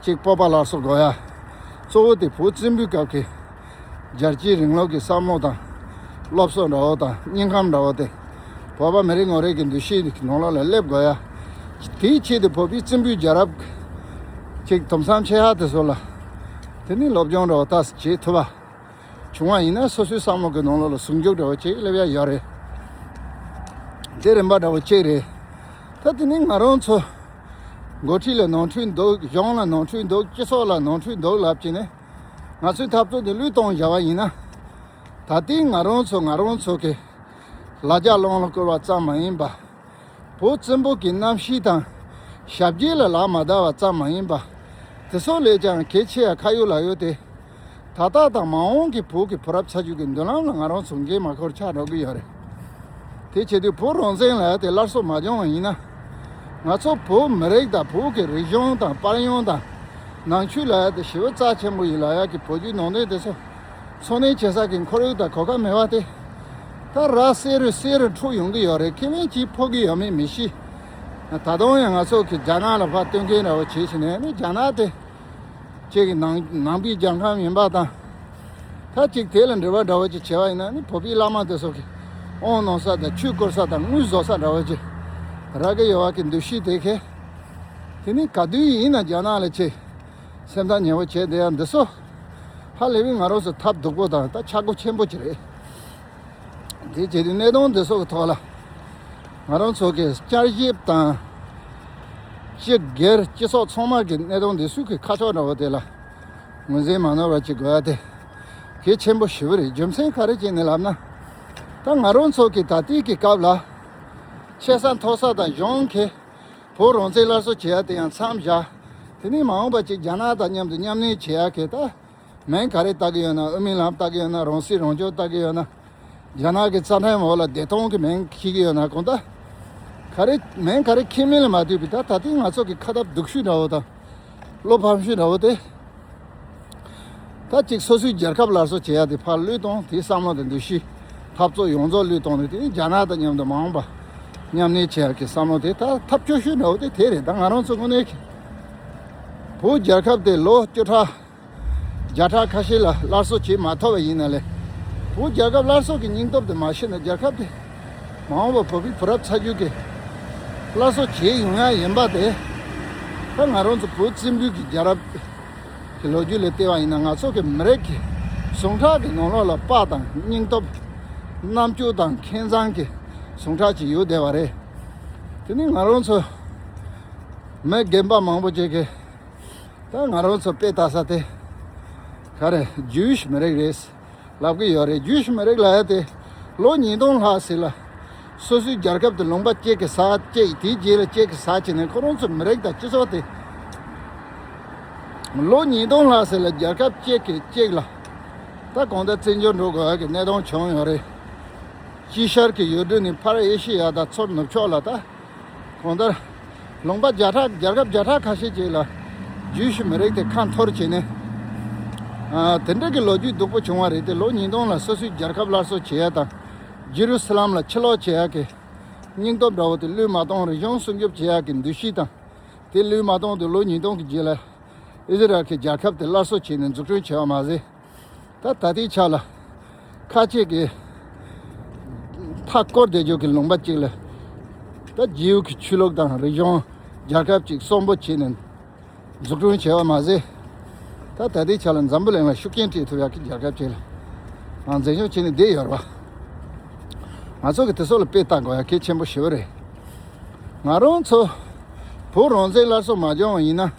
གཅིག་སྤོབས་པ་སླར་གསོ་དགོས་ཡ། གཙོ་བོ་དེ་བོད་བཙན་པོའི་སྐབས་ཀྱི་རྒྱལ་གཅེས་རིང་ལུགས་ཀྱི་བསམ་བློ་དང་། སློབ་གསོ་འདྲ་བོ་དང་སྙིང་ཁམས་འདྲ་བོ་དེ་བོད་པ་མི་རེ་ངོ་རེ་གི་འདུ་ཤེས་ཀྱི་ནང་ལོགས་ལ་སླེབས་དགོས་ཡ། དེའི་ཆེད་དུ་བོད་པའི་བཙན་པོའི་རྒྱལ་རབས་ཀྱི་དུམ་མཚམས་ཆེ་ཧ་དེ་ཚོ་ལ་དེ་ནི་སློབ་སྦྱོང་འདྲ་བོ་ད་བྱེད་ཐུབ་པ་བྱུང་བ་ཡིན་ན། སོ་སོའི་བསམ་བློ་གི་ནང་ལོགས་ལ་ཟུང་འཇུག་འདྲ་བོ་ཅིག་སླེབས་ཡ་ཡོད་རེད། དེ་རིམ་པ་འདྲ་བོ་གཅིག་རེད། ད་དེ་ནི་ང་རང་ཚོ་འགོ་ཁྲིད་ལ་ནོར་འཁྲུལ་འདུག་གཞུང་ལ་ནོར་འཁྲུལ་འདུག་སྤྱི་ཚོགས་ལ་ནོར་འཁྲུལ་འདུག་ལབ་ཀྱི་ནས། ང་ཚོའི་འཐབ་རྩོད་འདི་བློས་གཏོང་བྱ་བ་ཡིན་ན། ད་ལྟའི་ང་རང་ཚོ་ང་རང་ཚོ་གི་ལ་རྒྱ་ལོང་ལ་བསྐུར་བ་ཙམ་མ་ཡིན་པ། བོད་བཙན་པོ་གི་རྣམ་ཤེས་དང་ཞབས་རྗེས་ལ་ལག་མ་བརྡར་བ་ཙམ་མ་ཡིན་པ། དེ་ཚོ་ལས་ཀྱང་གལ་ཆེ་ཡ་ཁ་ཡོད་ལག་ཡོད་དེ། ད་ལྟ་དང་མ་འོངས་ཀྱི་བོད་ཀྱི་བུ་རབས་ཚ་རྒྱུད་ཀྱི་མདུན་ལམ་ལ་ང་རང་ཚོ་འགན་མ་འཁུར་ཆགས་འགྲོ་གི་ཡོད་རེད། དེ་བྱེད་དུས་བོད་རང་བཙན་ལ་དེ་སླར་གསོ་མ་བྱུང་བ་ཡིན་ན། ང་ཚོ་བོད་མི་རིགས་དང་བོད་ཀྱི་རིག་གཞུང་དང་དཔལ་ཡོན་དང་ནང་ཆོས་ལབ་ཡ་དེ་ཞེ་པོ་རྩ་ཆེན་པོ་ཡིན་ལབ་ཡ་གི་བོད་བརྒྱུད་ནང་བསྟན་དེ་ཚོ་འཚོ་གནས་བྱེད་ས་གི་ཁོར་ཡུག་དང་གོ་སྐབས་མེད་པ་དེ། ད་ར་སེ་རུ་སེ་རུ་འཁྲུག་ཡོང་གི་ཡོད་རེད། ཁས་ལེན་གྱིས་ཕོག་གི་ཡོད་མེད་མི་ཤེས། ད་དུང་ཡང་ང་ཚོ་གི་རྒྱ་ནག་ལ་ཕར་སྟོན་མཁན་འདྲ་བོ་བྱེད་བྱས་ནས་ནི་རྒྱ་ནག་དེ། ཅིག་གི་ནང་ནང་པའི་རྒྱལ་ཁམས་ཡིན་པ་དང་། ད་ཅིག་དེ་ལ་འབྲེལ་བ་འདྲ་བོ་ཅིག་བྱས་པ་ཡིན་ན་ནི་བོད་པའི་བླ་མ་དེ་ཚོ་གི་དབང་གནང་ས་དང་ཆོས་བསྐོར་ས་དང་དངུལ་བཟོ་ས་འདྲ་བོ་ཅིག་རག་གི་ཡོད་པ་གི་འདུ་ཤེས་དེ་གས། དེ་ནི་ག་དུས་ཡིན་ན་རྒྱ་ནག་ལ་ཆེ་སེམས་ཐག་ཉེ་བོ་བྱས་བསྡད་ཡ་འདི་ཚོ་ཧ་ལས་པའི་ང་རང་ཚོ་ཐབས་སྡུག་པོ་དང་ད་ཆག་སྒོ་ཆེན་པོ་ཅིག་རེད། དེ་བྱས་དུས་གནད་དོན་འདི་ཚོ་གི་ཐོག་ལ་ང་རང་ཚོ་གི་བསྐྱར་ཞིབ་དང་། སྤྱི་སྒེར་སྤྱི་ཚོགས་ཚང་མ་གི་གནད་དོན་འདི་ཚོ་གི་ཁ་ཕྱོགས་འདྲ་བོ་དེ་ལ་ངོས་འཛིན་མ་ནོར་བ་ཅིག་དགོས་ཡ་དེ་གལ་ཆེན་པོ་ཞེ་པོ་རེད། རྒྱུ་མཚན་ག་རེ་བྱས་ནས་ལབ་ན། ད་ང་རང་ཚོ་གི་ད་ལྟའི་གི་སྐབས་ལ་ཆེ་ས་མཐོ་ས་དང་གཞུང་གི་བོད་རང་བཙན་སླར་གསོ་བྱེད་ཡ་དེ་ཡང་མཚམས་བཞག་དེ་ནས་མ་འོངས་པ་ཅིག་རྒྱ་ནག་དང་མཉམ་དུ་མཉམ་གནས་བྱེད་ཡ་གི་ད། མིང་ག་རེ་བཏགས་ཀྱི་ཡོད་ན། དབུ་མའི་ལམ་བཏགས་ཀྱི་ཡོད་ན། རང་སྲིད་རང་སྐྱོང་བཏགས་ཀྱི་ཡོད་ན། རྒྱ་ནག་གི་རྩ་ཁྲིམས་འོག་ལ་བདེ་ཐང་གི་མིང་འཁྱེར་གྱི་ཡོད་ན། གང་ལྟར་ག་རེ་མིང་ག་རེ་འཁྱེར་མིན་ལ་མ་ལྟོས་པའི་ད་ད་ལྟའི་ང་ཚོ་གི་ཁ་ཐབས་སྡུག་ཤོས་འདྲ་བོ་དང་བློ་ཕམ་ཤོས་འདྲ་བོ་དེ། ད་ཅིག་སོ་སོའི་རྒྱལ་ཁབ་སླར་གསོ་བྱེད་ཡ་དེ་ཕར་བློས་གཏོང་། དེའི་བསམ་བློ་དང་འདུ་ཤེས་འཐབ་རྩོད་ཡོངས་རྫོགས་བློས་གཏོང་ནས། དེ་ནི་རྒྱ་ནག་དང་མཉམ་དུ་མ་འོངས་པ་མཉམ་གནས་བྱེད་ཡ་གི་བསམ་བློ་དེ་ད་ཐབས་སྐྱོ་ཤོས་འདྲ་བོ་དེ་དེ་རེད། ད་ང་རང་ཚོ་དངོས་གནས་ཀྱི་བོད་རྒྱལ་ཁབ་དེ་ལོ་བཅུ་ཕྲག་བརྒྱ་ཕྲག་ཁ་ཤས་ལ་སླར་གསོ་བྱེད་མ་ཐུབ་པ་ཡིན་ན་ལས། བོད་རྒྱལ་ཁབ་སླར་གསོ་གི་སྙིང་སྟོབས་དེ་མ་ཤེས་ན། རྒྱལ་ཁབ་དེ་མ་འོངས་པ་བོད་པའི་བུ་རབས་ཚ་རྒྱུད་ཀྱི་སླར་གསོ་བྱེད་ཡོང་ཡ་ཡིན་པ་དེ། ད་ང་རང་ཚོ་བོད་བཙན་པོའི་གི་རྒྱལ་རབས་ཀྱི་ལོ་རྒྱུས་ལ་བལྟས་པ་ཡིན་ན། ང་ཚོ་གི་མི་རིགས་ཀྱི་ཟུངས་ཁྲག་གི་ནང་ལོགས་ལ་དཔའ་དང་སྙིང་སྟོབས། རྣམ་དཔྱོད་དང་མཁས་མཛངས་ཀྱི་ཟུངས་ཁྲག་ཅིག་ཡོད་བསྡད་པ་རེད། དེ་ནི་ང་རང་ཚོ་མི་རྒན་པ་མང་པོ་ཅིག་གིས། ད་ང་རང་ཚོ་དཔེ་ལྟ་ས་དེ་ག་རེ། ཇུའིཤ་མི་རིགས་རེད་ལབ་ཀྱི་ཡོད་རེད། ཇུའིཤ་མི་རིགས་ལབ་ཡ་དེ་ལོ་ཉིས་སྟོང་ལྷག་ཙམ་ལ་སོ་སོའི་རྒྱལ་ཁབ་དེ་ལུང་པ་གཅིག་གི་ས་བཅད། དེའི་རྗེས་ལ་གཅིག་གི་ས་བྱས་ནས་ཁོ་རང་ཚོའི་མི་རིགས་དང་སྤྱི་ཚོགས་དེ་ལོ་ཉིས་སྟོང་ལྷག་ཙམ་ལ་རྒྱལ་ཁབ་གཅིག་གིས་གཅིག་ལ་ད་གང་ལྟར་བཙན་བྱོལ་འགྲོ་དགོས་ཡ་གི་གནད་དོན་བྱུང་ཡོད་རེད། དཀྱིལ་ཤར་གྱི་ཡུལ་གྲུ་ནས་ཕར་ཨེ་ཤེ་ཡ་དང་མཚོ་ནུབ་ཕྱོགས་ལ་ད། གང་ལྟར་ལུང་པ་བརྒྱ་ཕྲག་རྒྱལ་ཁབ་བརྒྱ་ཕྲག་ཁ་ཤས་ཅིག་ལ་ཇུའིཤ་མི་རིགས་དེ་ཁ་འཐོར་བྱས་ནས། ཨ། དེ་འདྲ་གི་ལོ་རྒྱུས་སྡུག་པོ་བྱུང་བ་རེད་དེ། ལོ་ཉིས་སྟོང་ལ་སོ་སོའི་རྒྱལ་ཁབ་སླར་གསོ་བྱེད་ཡ་དང་། ཇེ་རུ་སི་ལམ་ལ་ཕྱིར་ལོག་བྱེད་ཡ་གི་སྙིང་སྟོབས་འདྲ་བོ་དེ་བློས་མ་གཏོང་། རིག་གཞུང་སྲུང་སྐྱོབ་བྱེད་ཡ་གི་འདུ་ཤེས་དང་། དེ་བློས་མ་གཏོང་དུས་ལོ་ཉིས་སྟོང་གི་རྗེས་ལ་ཨི་ཟི་རལ་གྱི་རྒྱལ་ཁབ་དེ་སླར་གསོ་བྱས་ནས་འཛུགས་སྐྲུན་བྱས་པ་མ་ཟད། ད་ད་ལྟའི་ཆ་ལ་ཁ་ཆེ་གི་མཐའ་བསྐོར་བསྡད་རྒྱུ་གི་ལུང་པ་གཅིག་ལ་ད་རྗེའུ་གི་ཆོས་ལུགས་དང་རིག་གཞུང་རྒྱལ་ཁབ་ཅིག་གསོན་པོ་བྱས་ནས་འཛུགས་སྐྲུན་བྱས་པ་མ་ཟད། ད་ད་ལྟའི་ཆ་ལ་འཛམ་བུ་གླིང་ལ་ཤུགས་རྐྱེན་སྤྲད་ཐུབ་ཡག་གི་རྒྱལ་ཁབ་ཅིག་ལ་ཨང་འཛིན་སྐྱོང་བྱས་ནས་བསྡད་ཡོད་རེད་པ། ང་ཚོ་གི་དེ་ཚོ་ལ་དཔེ་བལྟ་དགོས་ཡ་གལ་ཆེན་པོ་ཞེ་པོ་རེད། ང་རང་ཚོ་བོད་རང་བཙན་སླར་གསོ་མ་བྱུང་བ་ཡིན་ན།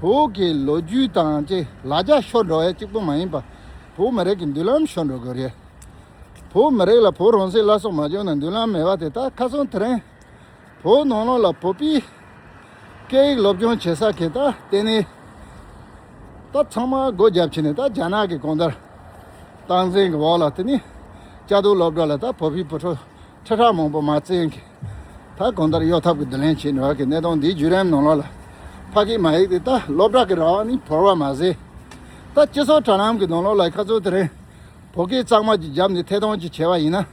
བོད་ཀྱི་ལོ་རྒྱུས་དང་ཅིག་ལ་རྒྱ་ཤོར་འགྲོ་ཡ་གཅིག་པུ་མ་ཡིན་པ། བོད་མི་རིགས་ཀྱི་མདུན་ལམ་ཤོར་འགྲོ་དགོས་རེད། བོད་མི་རིགས་ལ་བོད་རང་བཙན་སླར་གསོ་མ་བྱུང་ན་མདུན་ལམ་མེད་པ་དེ། ད་ཁ་སང་དེ་རིང་བོད་ནང་ལོགས་ལ་བོད་པའི་སྐད་ཡིག་སློབ་སྦྱོང་བྱེད་ས་གི་ད་ལྟེ་གནས་ད་ཚང་མ་སྒོ་བརྒྱབ་བྱས་ནས། ད་རྒྱ་ནག་གི་གང་ལྟར་སྟངས་འཛིན་གི་འོག་ལ་དེ་ནི་བཅའ་སྡོད་སློབ་གྲྭ་ལ་ད་བོད་པའི་བུ་ཕྲུག་ཁྲི་ཕྲག་མང་པོ་མ་བཙན་གི་ད་གང་ལྟར་གཡོག་ཐབས་ཀྱི་བསྡུ་ལེན་བྱས་འགྲོ་བ་གི་གནད་དོན་འདིའི་བརྒྱུད་རིམ་ནང་ལོགས་ལ། ཕ་སྐད་མ་ཡིག་དེ་ད་སློབ་གྲྭ་གི་ར་བ་ནས་བོར་བ་མ་ཟད། ད་སྤྱི་ཚོགས་དྲ་ལམ་གྱི་ནང་ལོགས་ལ་ཁ་སང་དེ་རིང་བོད་སྐད་གཙང་མ་ཅིག་བརྒྱབ་ནས་ཐད་གཏོང་ཅིག་བྱས་པ་ཡིན་ན།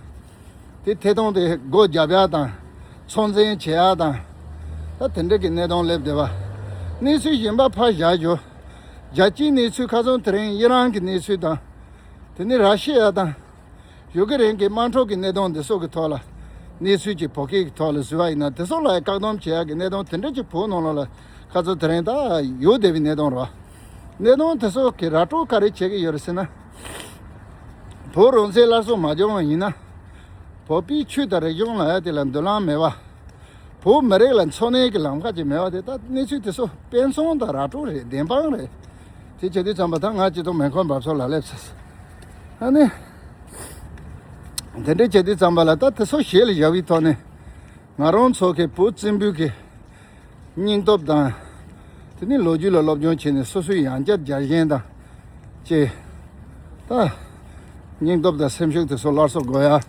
དེ་ཐད་གཏོང་དེ་སྒོ་བརྒྱབ་ཡ་དང་། ཚོད་འཛིན་བྱེད་ཡ་དང་། ད་དེ་འདྲ་གི་གནད་དོན་སླེབས་བསྡད་པ། གནས་ཚུལ་གཞན་པ་ཕར་བཞག་རྒྱུ། རྒྱལ་སྤྱིའི་གནས་ཚུལ། ཁ་སང་དེ་རིང་ཨི་རན་གྱི་གནས་ཚུལ་དང་། དེ་ནས་ར་ཤི་ཡ་དང་། ཡུ་ཀེ་རེན་གྱི་དམག་འཁྲུག་གི་གནད་དོན་འདི་ཚོ་གི་ཐོག་ལ་གནས་ཚུལ་ཅིག་བོད་སྐད་ཀྱི་ཐོག་ལ་བཟོས་པ་ཡིན་ན། དེ་ཚོ་ལ་བཀག་སྡོམ་བྱེད་ཡག་གི་གནད་དོན་དེ་འདྲ་ཅིག་བོད་ནང་ལོགས་ལ་ཁ་ཚོ་དེ་རིང་ད་ཡོད་བསྡད་པའི་གནད་དོན་རེད་བ། གནད་དོན་དེ་ཚོ་གི་ར་སྤྲོད་ག་རེ་བྱེད་ཀྱི་ཡོད་རེད་ཟེར་ན། བོད་རང་བཙན་སླར་གསོ་མ་བྱུང་བ་ཡིན་ན། བོད་པའི་ཆོས་དང་རིག་གཞུང་ལབ་ཡ་དེ་ལ་མདུན་ལམ་མེད་པ། བོད་མི་རིགས་ལ་འཚོ་གནས་ཀྱི་ལམ་ཁ་ཅིག་མེད་པ་དེ། ད་གནས་ཚུལ་དེ་ཚོ་དཔེ་མཚོན་དང་ར་སྤྲོད་རེད། བདེན་དཔང་རེད། དེ་བྱེད་དུས་ཙམ་པ་ད་ང་སྤྱི་ཚོགས་མེ་འཁོར་འབབ་ཚོགས་ལ་སླེབས་ཚར། ཨ་ནི། དེ་འདྲ་བྱེད་དུས་ཙམ་པ་ལ་ད་དེ་ཚོ་ཞལ་ལ་བཞག་པའི་ཐོག་ནས། ང་རང་ཚོ་གི་བོད་བཙན་པོའི་གི་སྙིང་སྟོབས་དང་། དེ་ནི་ལོ་རྒྱུས་ལ་སློབ་སྦྱོང་བྱས་ནས་སོ་སོའི་ཡང་བསྐྱར་རྒྱལ་ཞེན་དང་བཅས། ད་སྙིང་སྟོབས་དང་སེམས་ཤུགས་དེ་ཚོ་སླར་གསོ་དགོས་ཡ།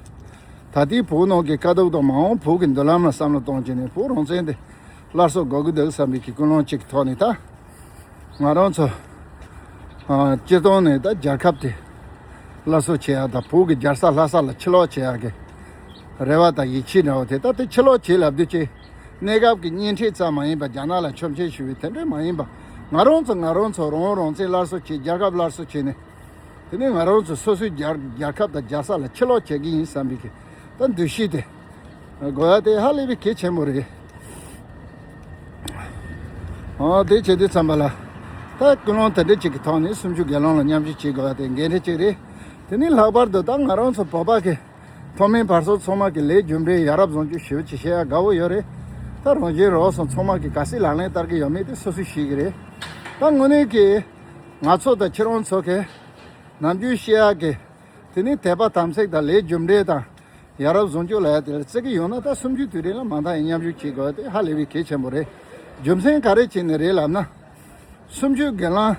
ད་ལྟའི་བོད་ནང་གི་དཀའ་སྡུག་དང་མ་འོངས་བོད་ཀྱི་མདུན་ལམ་ལ་བསམ་བློ་གཏོང་བྱས་ནས། བོད་རང་བཙན་དེ་ སླར་གསོ་དགོས་ཀྱི་འདུག་བསམ་པའི་གི་ཀུན་སློང་གཅིག་གི་ཐོག་ནས་ད། ང་རང་ཚོ་ཨ་སྤྱིར་བཏང་ནས་ད་རྒྱལ་ཁབ་དེ་སླར་གསོ་བྱེད་ཡ་དང་། བོད་ཀྱི་རྒྱལ་ས་ལྷ་ས་ལ་ཕྱིར་ལོག་བྱེད་ཡ་གི་རེ་བ་དང་ཡིད་ཆེས་འདྲ་བོ་དེ། ད་དེ་ཕྱིར་ལོག་བྱེད་ལབ་དུས་ཀྱི་གནས་སྐབས་ཀྱི་གཉེན་འཕྲད་ཙམ་མ་ཡིན་པ། རྒྱ་ནག་ལ་མཆོད་མཇལ་ཞུ་བའི་དེ་འདྲ་མ་ཡིན་པ། ང་རང་ཚོ་ང་རང་ཚོ་རང་རང་བཙན་སླར་གསོ་བྱེད། རྒྱལ་ཁབ་སླར་གསོ་བྱས་ནས། དེ་ནས་ང་རང་ཚོ་སོ་སོའི་རྒྱལ་རྒྱལ་ཁབ་དང་རྒྱལ་ས་ལ་ཕྱིར་ལོག་བྱེད་ཀྱི་ཡིན་བསམ་པའི་གི་ད་འདུ་ཤེས་དེ་དགོས་ཡ་དེ་ཧ་ལས་པའི་གལ་ཆེན་པོ་རེད། ཨོ་དེ་བྱེད་དུས་ཙམ་པ་ལ་ད་ཀུན་སློང་དེ་འདྲ་ཅིག་གི་ཐོག་ནས་གསུམ་བཅུ་སྒེར་ལངས་ལ་མཉམ་ཞུགས་བྱེད་དགོས་ཡ་དེ་འགན་འཁྲི་གཅིག་རེད། དེ་ནས་ལྷག་པར་དུ་ད་ང་རང་ཚོ་བོད་པ་གི་མཐོ་དམན་བར་གསུམ་ཚང་མ་གི་ལས་རྒྱུ་འབྲས་ཡ་རབས་བཟང་སྤྱོད་ཞེ་པོ་ཅིག་བྱེད་ཡ་དགའ་བོ་ཡོད་རེད། ད་རང་བཞིན་རོགས་སོང་ཚང་མ་གི་ག་སྲིད་ལག་ལེན་བསྟར་གི་ཡོད་མེད་དེ་སོ་སོས་ཤེས་གི་རེད། ད་དངོས་གནས་ཀྱི་ང་ཚོ་དང་ཁྱེད་རང་ཚོ་གི་ནམ་རྒྱུན་བཤད་ཡག་གི་དེ་ནི་དད་པ་དམ་ཚིག་དང་ལས་རྒྱུ་འབྲས་དང་ཡ་རབས་བཟང་སྤྱོད་ལབ་ཡ་དེ་ལ་བརྩི་གི་ཡོད་ན། ད་གསུམ་བཅུའི་དུས་དྲན་ལ་མ་མཐའ་ཡང་མཉམ་ཞུགས་བྱེད་དགོས་དེ་ཧ་ལས་པའི་གལ་ཆེན་པོ་རེད། རྒྱུ་མཚན་ག་རེ་བྱས་ནས་རེད་ལབ་ན། གསུམ་བཅུའི་སྒེར་ལངས་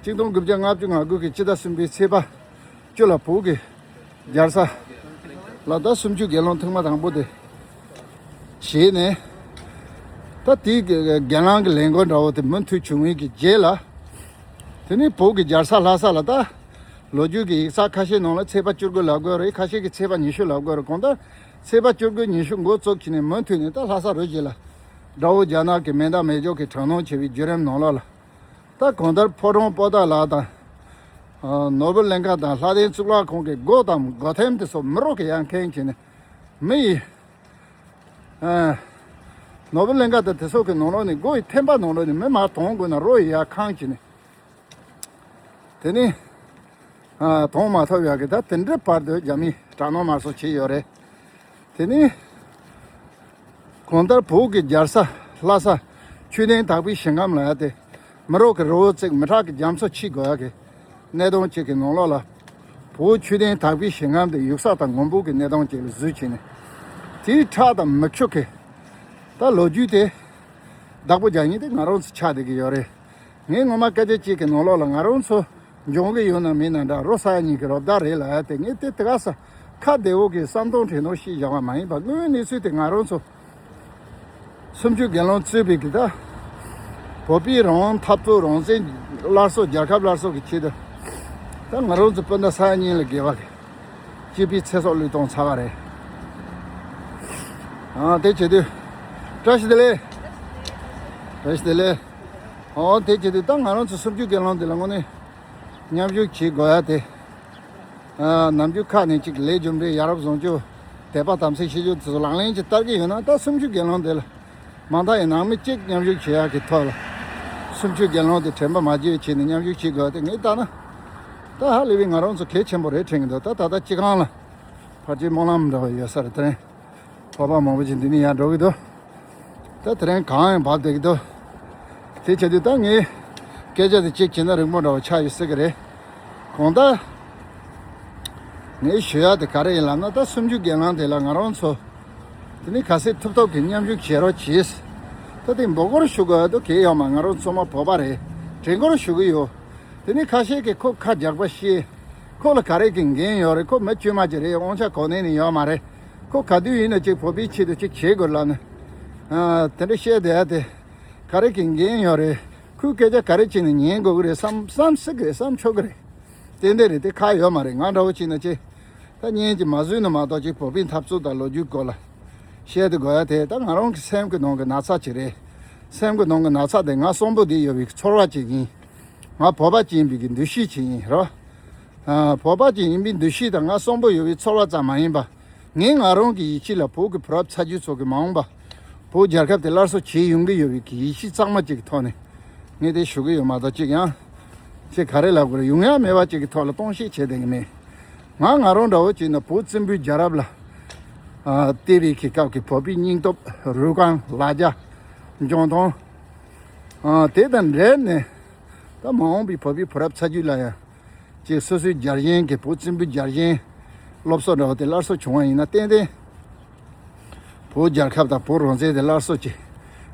ཆིག་སྟོང་དགུ་བརྒྱ་ལྔ་བཅུ་ང་དགུ་གི་སྤྱི་ཟླ་གསུམ་པའི་ཚེས་པ་བཅུ་ལ་བོད་ཀྱི་རྒྱལ་ས་ལ་ད་གསུམ་བཅུའི་སྒེར་ལངས་ཐེངས་མ་དང་པོ་དེ་བྱས་ནས། ད་དེའི་སྒེར་ལངས་ཀྱི་ལས་འགུལ་འདྲ་བོ་དེ་མུ་མཐུད་བྱུང་བའི་གི་རྗེས་ལ། དེ་ནས་བོད་ཀྱི་རྒྱལ་ས་ལྷ་ས་ལ་ད་ལོ་རྒྱུས་ཀྱི་ཡིག་ཚགས་ཁ་ཤས་ནང་ལ་ཚེས་པ་བཅུ་དགུ་ལབ་དགོས་རེད། ཁ་ཤས་ཀྱིས་ཚེས་པ་ཉི་ཤུ་ལབ་དགོས་རེད། གང་ལྟར་ཚེས་པ་བཅུ་དགུ་ཉི་ཤུ་འགོ་བཙུགས་བྱས་ནས་མུ་མཐུད་ནས་ད་ལྷ་ས་རུ་བཞི་ལ་དགྲ་བོ་རྒྱ་ནག་གི་མེ་མདའ་མེ་སྒྱོགས་ཀྱིས་དྲག་གནོན་བྱས་པའི་བརྒྱུད་རིམ་ནང་ལོགས་ལ། ད་གང་ལྟར་ཕོ་བྲང་པོ་ཏཱ་ལ་དང་། ཨ་ནོར་བུ་གླིང་ཁ་དང་ལྷ་ལྡན་གཙུག་ལག་ཁང་གི་སྒོ་དང་སྒོ་ཐེམ་དེ་ཚོ་མི་རོགས་ཀྱིས་ཡར་འཁན་བྱས་ནས། མི་ཡི། ཨ་ནོར་བུ་གླིང་ཁ་དང་དེ་ཚོ་གི་ནང་ལོགས་ནས། སྒོ་ཡི་ཐེམ་པ་ནང་ལོགས་ནས་མི་མར་དོང་དགོས་ན་རོགས་ཡི་ཡར་འཁང་བྱས་ནས། དེ་ནས་ཨ་དོང་མ་ཐོབ་ཡག་གི་ད་དེ་འདྲའི་བར་དུ་རྒྱ་མིས་དྲག་གནོན་མང་སོགས་བྱས་ཡོད་རེད། དེ་ནས་གང་ལྟར་བོད་ཀྱི་རྒྱལ་ས་ལྷ་ས་ཆོས་ལྡན་དག་པའི་ཞིང་ཁམས་ལ་ཡ་དེ་མི་རོགས་ཀྱི་རི་བོ་བརྩིགས། མི་དྲག་གི་རྒྱ་མཚོ་འཁྱིལ་དགོས་ཡག་གི་གནས་སྟངས་གཅིག་གི་ནང་ལོགས་ལ། བོད་ཆོས་ལྡན་དག་པའི་ཞིང་ཁམས་དེ་ཡུགས་ས་དང་ངུ་འབོད་ཀྱི་གནས་སྟངས་གཅིག་ལ་བཟོས་བྱས་ནས། དེའི་ཁྲག་དང་མུ་ཁྱུག་གི་ད་ལོ་རྒྱུས་དེ་བདག་པོ་རྒྱག་མཁན་དེ་ང་རང་ཚོ་ཆགས་བསྡད་ཀྱི་ཡོད་རེད། ངས་ངོ་མ་སྐད་ཆ་གཅིག་གི་ནང་ལོགས་ལ་ང་རང་ཚོ་འཇོན་གི་ཡོད་ན་མེད་ན་འདྲ། རོ་ས་ཡ་གཉིས་ཀྱི་རོ་བདག་རེད་ལབ་ཡ་དེ། ངས་དེ་དེ་ག་ས་ཁ་བདེ་བོ་གི་བསམ་སྟངས་དྲན་སྟངས་ཤིག་བཞག་པ་མ་ཡིན་པ། དངོས་ཡོད་གནས་ཚུལ་དེ་ང་རང་ཚོ་གསུམ་བཅུ་སྒེར་ལངས་གཙོས་པའི་གི་ད་བོད་པའི་རང་དབང་འཐབ་རྩོད། རང་བཙན་སླར་གསོ། རྒྱལ་ཁབ་སླར་གསོ་གི་ཆེད་དུ། ད་ང་རང་ཚོ་སྤུན་ཟླ་ས་ཡ་གཉིས་ལ་བརྒལ་བ་གི་སྐྱེས་པའི་ཚེ་སྲོག་བློས་གཏོང་ཚར་བ་རེད། ཨ་དེ་བྱེད་དུས། བཀྲ་ཤིས་བདེ་ལེགས། བཀྲ་ཤིས་བདེ་ལེགས། ཨོ་དེ་བྱེད་དུས་ད་ང་རང་ཚོ་གསུམ་བཅུ་སྒེར་ལངས་འདི་ལ་དངོས་གནས་མཉམ་ཞུགས་བྱེད་དགོས་ཡ་དེ། ཨ་ནམ་རྒྱུན་ཁ་ནས་གཅིག་ལས་རྒྱུ་འབྲས། ཡ་རབས་བཟང་སྤྱོད། དད་པ་དམ་ཚིག་ཤེས་རྒྱུ་དེ་ཚོ་ལག་ལེན་གྱི་བསྟར་གྱི་ཡོད་ན། ད་གསུམ་བཅུ་སྒེར་ལངས་འདི་ལ་མ་མཐའ་ཡང་ནང་མི་གཅིག་མཉམ་ཞུགས་བྱེད་ཡག་གི་ཐོག་ལ། གསུམ་བཅུ་སྒེར་ལངས་དེ་དྲན་པ་མ་བརྗེད་བྱས་ནས་མཉམ་ཞུགས་བྱེད་དགོས་དེ་ངས་ལྟ་ན། ད་ཧ་ལས་པའི་ང་རང་ཚོ་གལ་ཆེན་པོ་རེད་དྲན་གྱི་འདུག་ད་ད་ལྟ་སྤྱི་ཁང་ལ་ཕལ་ཆེར་སྨོན་ལམ་འདྲ་བ་ཡོད་ས་རེད། དེ་རིང་བོད་པ་མང་པོ་ཞིག་འདི་ནས་ཡར་འགྲོ་གི་འདུག་ད་དེ་རིང་གངས་ཡང་བབས་བསྡད་ཀྱི་འདུག་དེ་བྱས་དུས་ད་ངས་སྐད་ཆ་དེ་གཅིག་བྱས་ན་རིང་པོ་འདྲ་བ་ཆགས་ཡོད་སྲིད་ཀྱི་རེད། གང་ལྟར་ངས་ཞུ་ཡ་དེ་ག་རེ་ཡིན་ལབ་ན། ད་གསུམ་བཅུ་སྒེར་ལངས་དེ་ལ་ང་རང་ཚོ་དེ་ནི་ག་ཚོད་ཐུབ་ཐུབ་ཀྱིས་མཉམ་ཞུགས་བྱེད་རོགས་གྱིས། ད་དེ་འབོད་སྐུལ་ཞུ་དགོས་ཡ་དེ་གང་ཡང་ཡོད་མ། ང་རང་ཚང་མ་བོད་པ་རེད། དྲན་སྐུལ་ཞུ་གི་ཡོད། དེ་ནི་ཁ་ཤས་ཀྱིས་ཁོ་ཁ་རྒྱག་པ་ཤེས། ཁོ་ལ་ག་རེ་གི་འགན་ཡོད་རེད། ཁོ་མི་དཀྱུས་མ་ཅིག་རེད། དབང་ཆ་གོ་གནས་ནས་ཡོད་མ་རེད། ཁོ་ག་དུས་ཡིན་ན་ཅིག་བོད་པའི་ཆེད་དུ་ཅིག་བྱེད་དགོས་ལབ་ནས། ཨ་དེ་འདྲ་བཤད་བསྡད་ཡ་དེ་ག་རེ་གི་འགན་ཡོད་རེད། ཁོའི་སྐད་ཆ་ག་རེ་བྱས་ནས་ཉན་དགོས་ཀྱི་རེད་བསམ་བསམ་སྲིད་ཀྱི་རེད། བསམ་ཆོག་གི་རེད། ཏན་ཏན་རེད། དེ་ཁག་ཡོད་མ་རེད། ང་འདྲ་བོ་བྱས་ན་ཅིག་ད་བརྙན་གྱིས་མ་བཟོས་ན་མ་གཏོགས་ཅིག་བོད་པའི་འཐབ་རྩོད་དང་ལོ་རྒྱུས་སྐོར་ལ་བཤད་དེ་དགོས་ཡ་དེ་ད་ང་རང་གི་སེམས་ཀྱི་ནང་གི་ན་ཚ་ཅིག་རེད། སེམས་ཀྱི་ནང་གི་ན་ཚ་དེ་ང་གསོན་པོ་འདི་ཡོད་པའི་ཚོར་བ་ཅིག་ཡིན། ང་བོད་པ་ཅིག་ཡིན་པའི་གི་འདུ་ཤེས་ཅིག་ཡིན་རོ། ཨ་བོད་པ་ཅིག་ཡིན་པའི་འདུ་ཤེས་དང་ང་གསོན་པོ་ཡོད་པའི་ཚོར་བ་ཙམ་མ་ཡིན་པ། ངས་ང་རང་གི་ཡིད་ཆེས་ལ་བོད་ཀྱི་བུ་རབས་ཚ་རྒྱུད་ཚོ་གི་མ་འོངས་པ་བོད་རྒྱལ་ཁབ་དེ་སླར་གསོ་བྱེད་ཡོང་གི་ཡོད་པའི་གི་ཡིད་ཆེས་གཙང་མ་ཅིག་གི་ཐོག་ནས་ངས་དེ་ཞུ་གི་ཡོད་མ་གཏོགས། གཅིག་ཡང་ཅིག་ག་རེ་ལབ་དགོས་རེད། ཡོང་ཡ་མེད་པ་ཅིག་གི་ཐོག་ལ་གཏོང་བཤད་བྱས་བསྡད་གི་མེད། ང་ང་རང་འདྲ་བོ་ཅིག་ན་བོད་བཙན་པོའི་རྒྱལ་རབས་ལ་ཨ་བལྟས་པའི་གི་སྐབས་ཀྱི་བོད་པའི་སྙིང་སྟོབས། རུས་རྐང་། ལ་རྒྱ། འཇོན་ཐང་། ཨ་དེ་དང་འབྲེལ་ནས་ད་མ་འོངས་པའི་བོད་པའི་བུ་རབས་ཚ་རྒྱུད་ལ་ཡང་། ཅིག་སོ་སོའི་རྒྱལ་ཞེན་གྱི། བོད་བཙན་པོའི་རྒྱལ་ཞེན་སློབ་གསོ་འདྲ་བོ་དེ་སླར་གསོ་བྱུང་བ་ཡིན་ན་ཏན་ཏན་བོད་རྒྱལ་ཁབ་དང་བོད་རང་བཙན་དེ་སླར་གསོ་ཅིག་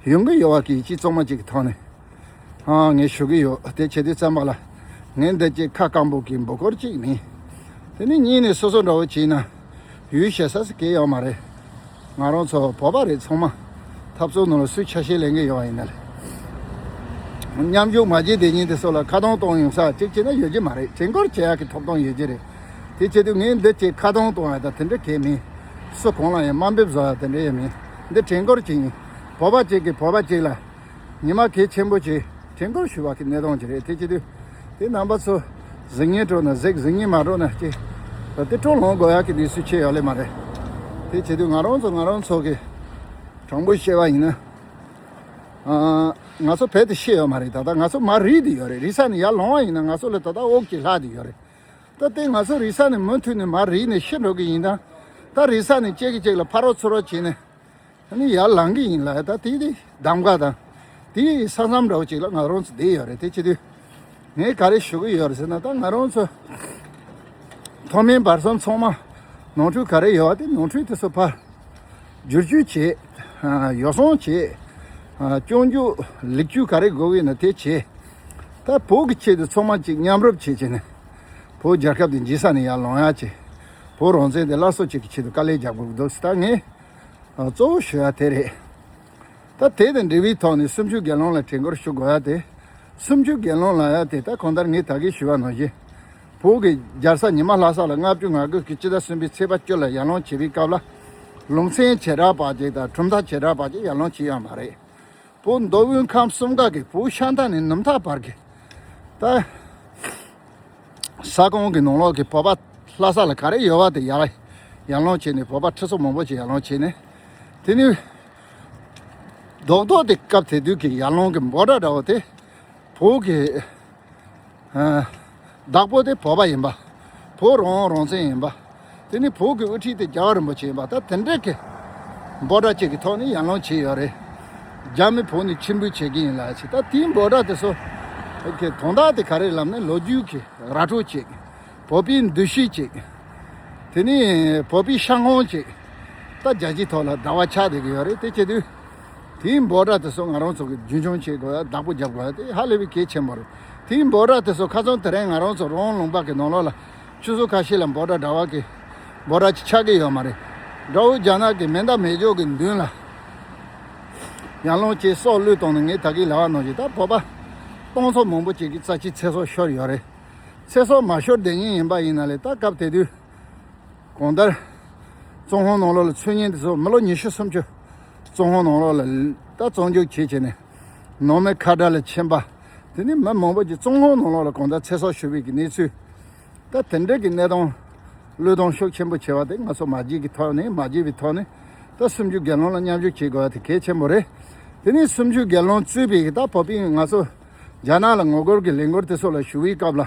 ཡོང་གི་ཡོད་པ་གི་ཡིད་ཆེས་གཙང་མ་ཅིག་གི་ཐོག་ནས་ཨ་ངས་ཞུ་གི་ཡོད། དེ་བྱེད་དུས་ཙམ་པ་ལ་ངས་འདི་ཅིག་ཁ་སྐམ་པོ་གི་འབོད་སྐུལ་ཅིག་མིན། དེ་ནས་གཉིས་ནས་སོ་སོ་འདྲ་བོ་བྱས་ན་ཡུལ་ཤེས་ས་ཟེར་གི་ཡོད་མ་རེད། ང་རང་ཚོ་བོད་པ་རེད། ཚང་མ་ འཐབ་རྩོད་ནང་ལ་སུས་ཆ་ཤས་ལེན་གི་ཡོད་པ་ཡིན་ན་ལས། མཉམ་ཞུགས་མ་བྱེད་དེ་ཉིན་དེ་ཚོ་ལ་ཁ་གདོང་གཏོང་ཡོང་ས་གཅིག་བྱས་ན་ཡོད་ཀྱི་མ་རེད། དྲན་སྐུལ་བྱེད་ཡག་གི་ཐོབ་ཐང་ཡོད་ཀྱི་རེད། དེ་བྱེད་དུས་ངས་འདི་བྱེད་ཁ་གདོང་གཏོང་ཡག་དང་དེ་འདྲ་གས་མིན། སུ་གང་ལ་ཡང་དམའ་འབེབས་བཟོ་ཡག་དེ་འདྲ་ཡང་མིན། འདི་དྲན་སྐུལ་བྱེད་ཡིན། བོད་པ་གཅིག་གིས་བོད་པ་གཅིག་ལ་ཉི་མ་གལ་ཆེན་པོ་ཅིག་དྲན་སྐུལ་ཞུ་བ་གི་གནས་སྟངས་ཅིག་རེད། དེ་བྱེད་དུས་དེ་རྣམ་པ་ཚོ་གཟིགས་ཉན་སྤྲོ་ན་གཟིགས། གཟིགས་ཉན་མ་སྤྲོ་ན་ཅི། ད་དེ་སྤྲོ་ལོང་དགོས་ཡག་གི་གནས་ཚུལ་ཆེ་ཡོད་ལེ་མ་རེད། དེ་བྱེད་དུས་ང་རང་ཚོ་ང་རང་ཚོ་གི་དྲང་པོ་བཤད་པ་ཡིན་ན། ཨ། ང་ཚོ་བོད་དུ་ཤི་ཡོད་མ་རེད། ད་ལྟ་ང་ཚོ་མར་རིལ་བསྡད་ཡོད་རེད། རིལ་ས་ནས་ཡར་ལོང་བ་ཡིན་ན་ང་ཚོ་ལ་ད་ལྟ་དབུགས་ཀྱི་ལྷག་བསྡད་ཡོད་རེད། ད་ལྟའི་ང་ཚོ་རིལ་ས་ནས་མུ་མཐུད་ནས་མར་རིལ་ནས་ཤི་འགྲོ་གི་ཡིན་ད། ད་རིལ་ས་ནས་གཅིག་གིས་གཅིག་ལ་ཕ་རོལ་ཚུར་རོལ་བྱས་ནས་ཨ་ནི་ཡར་ལངས་གི་ཡིན་ལ། ད་དེ་དེ་གདམ་ག་དང་དེ་ས་མཚམས་འདྲ་བོ་ཅིག་ལ་ང་རང་ཚོ་བསྡད་ཡོད་རེད། དེ་བྱེད་དུས་ངས་ག་རེ་ཞུ་གི་ཡོད་རེད་ཟེར་ན། ད་ང་རང་ཚོ་མཐོ་དམན་བར་གསུམ་ཚང་མ་ནོར་འཁྲུལ་ག་རེ་ཡོད་པ་དེ་ནོར་འཁྲུལ་དེ་ཚོ་ཕར་བསྒྱུར་བཅོས་བྱེད། ཨ། ཡོ་བསྲང་བྱེད། ཨ། སྐྱོན་བརྗོད་ལེགས་བཅོས་ག་རེ་དགོས་ཀྱི་ན་དེ་བྱེད། ད་བོད་ཀྱི་ཆེད་དུ་ཚང་མ་གཅིག་མཉམ་རུབ་བྱེད་བྱས་ནས་བོད་རྒྱལ་ཁབ་དེ་འཇིག་ས་ནས་ཡར་ལོང་ཡག་བྱེད། བོད་རང་བཙན་དེ་སླར་གསོ་བྱེད་ཀྱི་ཆེད་དུ་དཀའ་ལས་རྒྱག་དགོས་ཀྱི་འདུག་ཟེར། ད་ངས་ཨ། གཙོ་བོ་ཞུ་ཡག་དེ་རེད། ད་དེ་དང་འབྲེལ་བའི་ཐོག་ནས་སུམ་ཅུ་སྒེར་ལངས་ལ་དྲན་སྐུལ་ཞུ་དགོས་ཡག་དེ། སུམ་ཅུ་སྒེར་ལངས་ལབ་ཡག་དེ་ད་གང་ལྟར་ངས་ད་གིན་ཞུས་པ་ནང་བཞིན། བོད་ཀྱི་རྒྱལ་ས་ཉི་མ་ལྷ་ས་ལ་ལྔ་བཅུ་ང་དགུ་གི་སྤྱི་ཟླ་གསུམ་པའི་ཚེས་པ་བཅུ་ལ་ཡར་ལངས་བྱེད་པའི་སྐབས་ལ། ལུང་ཚན་བྱེ་བྲག་པ་ཅིག་དང་གྲུབ་མཐའ་བྱེ་བྲག་པ་ཅིག་ཡར་ལངས་བྱས་ཡོད་མ་རེད། བོད་མདོ་དབུས་ཁམས་གསུམ་ཀ་གི། བོད་ཤང་ཐང་ནས་ནུབ་ཐང་བར་གྱི་ད་ས་ཁོངས་ཀྱི་ནང་ལོགས་ཀྱི་བོད་པ་ལྷ་ས་ལ་ག་རེ་ཡོད་པ་དེ་ཡར་ཡར་ལངས་བྱས་ནས། བོད་པ་ཁྲི་ཚོ་མང་པོ་ཞིག་ཡར་ལངས་བྱས་ནས། དེ་ནས་རྡོག་རྡོག་དེ་སྐབས་དེ་དུས་ཀྱི་ཡར་ལངས་ཀྱི་འབོད་སྒྲ་འདྲ་བོ་དེ་བོད་ཀྱི་ཨ། བདག་པོ་དེ་བོད་པ་ཡིན་པ། བོད་རང་དབང་རང་བཙན་ཡིན་པ། དེ་ནི་བོད་ཀྱི་དབུ་ཁྲིད་དེ་རྒྱལ་བ་རིན་པོ་ཆེ་ཡིན་པ། ད་དེ་འདྲ་གི་འབོད་སྒྲ་གཅིག་གི་ཐོག་ནས་ཡར་ལངས་བྱས་ཡོད་རེད། རྒྱ་མི་བོད་ནས་ཕྱིར་འབུད་བྱེད་ཀྱི་ཡིན་ལབ་བྱས། ད་དེའི་འབོད་སྒྲ་དེ་ཚོ་གི་དོན་དག་དེ་ག་རེ་ལབ་ན། ལོ་རྒྱུས་ཀྱི་ར་སྤྲོད་ཅིག་བོད་པའི་འདུ་ཤེས་ཅིག་དེ་ནས་བོད་པའི་ཤང་ཁོངས་ཅིག་ད་རྒྱལ་སྤྱིའི་ཐོག་ལ་ཟླ་བ་ཆགས་བསྡད་ཀྱི་ཡོད་རེད། དེ་བྱེད་དུས་དེའི་འབོད་སྒྲ་དེ་ཚོ་ང་རང་ཚོ་གི་རྒྱུན་འཁྱོངས་བྱེད་དགོས་ཡ། བདག་པོ་རྒྱབ་དགོས་ཡ་དེ་ཧ་ལས་པའི་གལ་ཆེན་པོ་རེད། དེའི་འབོད་སྒྲ་དེ་ཚོ་ཁ་སང་དེ་རིང་ང་རང་ཚོ་རོང་ལུང་པ་གི་ནང་ལོགས་ལ་ཆུ་ཚོད་ཁ་ཤས་ལ་འབོད་སྒྲ་འདྲ་བ་གི་འབོད་སྒྲ་ཅིག་ཆགས་ཀྱི་ཡོད་མ་རེད། དགྲ་བོ་རྒྱ་ནག་གི་མེ་མདའ་མེ་སྒྱོགས་ཀྱི་མདུན་ལ་ཡར་ལངས་བྱས་སྲོག་བློས་བཏང་ནས། ངས་ད་གིན་ལབ་པ་ནང་བཞིན་ད་བོད་པ་སྟོང་ཚོ་མང་པོ་ཅིག་གི་རྩ་ཆེའི་ཚེ་སྲོག་ཤོར་ཡོད་རེད། ཚེ་སྲོག་མ་ཤོར་བསྡད་མཁན་ཡིན་པ་ཡིན་ན་ལས། ད་སྐབས་དེ་དུས་གང་ལྟར་བཙོན་ཁང་ནང་ལོགས་ལ་ཚུད་མཁན་དེ་ཚོ་མི་ལོ་ཉི་ཤུ་སུམ་ཅུ་བཙོན་ཁང་ནང་ལོགས་ལ་ད་བཙོན་འཇུག་བྱས་བྱས་ནས་ནང་མི་ཁ་བྲལ་ལ་ཕྱིན་པ། དེ་ནི་མི་མང་པོ་ཅིག་བཙོན་ཁང་ནང་ལོགས་ལ་གང་ལྟར་ཚེ་སྲོག་ཤོར་བའི་གི་གནས་ཚུལ། ད་དེ་འདྲ་གི་གནས་སྟངས་བློས་གཏོང་ཤུགས་ཆེན་པོ་བྱས་པ་དེ་ང་ཚོ་མ་བརྗེད་ཀྱི་ཐོག་ནས། མ་བརྗེད་པའི་ཐོག་ནས་ད་སུམ་ཅུ་སྒེར་ལངས་ལ་མཉམ་ཞུགས་བྱེད་དགོས་པ་དེ་གལ་ཆེན་པོ་རེད། དེ་ནས་སུམ་ཅུ་སྒེར་ལངས་གཙོས་པའི་ད་བོད་པའི་ང་ཚོ་རྒྱ་ནག་ལ་ངོ་རྒོལ་གྱི་ལས་འགུལ་དེ་ཚོ་ལ་ཞུགས་པའི་སྐབས་ལ།